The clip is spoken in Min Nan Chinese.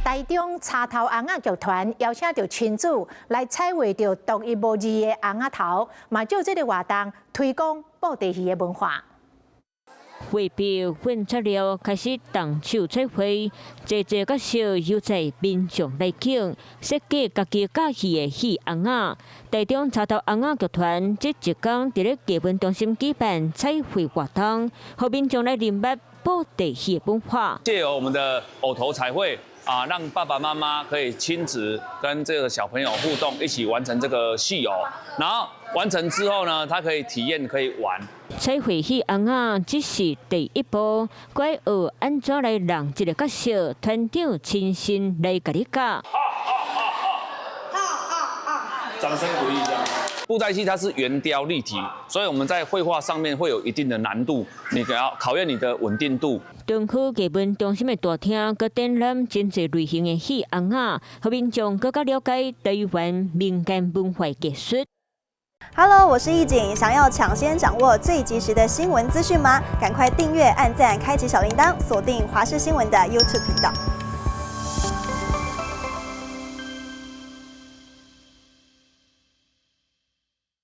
台中柴頭尪仔劇團邀請著親子來彩繪著獨一無二的尪仔頭，嘛藉這个活動推廣布袋戲的文化。畫筆粉材料開始動手彩繪，濟濟角色由在民眾來揀設計家己佮意的戲尪仔。台中柴頭尪仔劇團這一工佇咧藝文中心舉辦彩繪活動，予民眾來認捌布袋戲的文化。借由我們的偶頭彩繪啊，讓爸爸媽媽可以親子跟這個小朋友互動，一起完成這個戲偶。然後完成之後呢，他可以體驗，可以玩。彩繪戲尪仔只是第一步，閣愛學按怎來讓這个角色團長親身來共你教。掌聲鼓勵一下。布袋戲它是圓雕立體，所以我們在繪畫上面會有一定的難度，你要考驗你的穩定度。東區藝文中心的大廳，閣展覽真濟類型的戲尪仔，予民眾閣較了解台灣民間文化藝術。 Hello，我是易景，想要搶先掌握最及時的新聞資訊嗎？趕快訂閱、按讚、開啟小鈴鐺，鎖定華視新聞的 YouTube 頻道。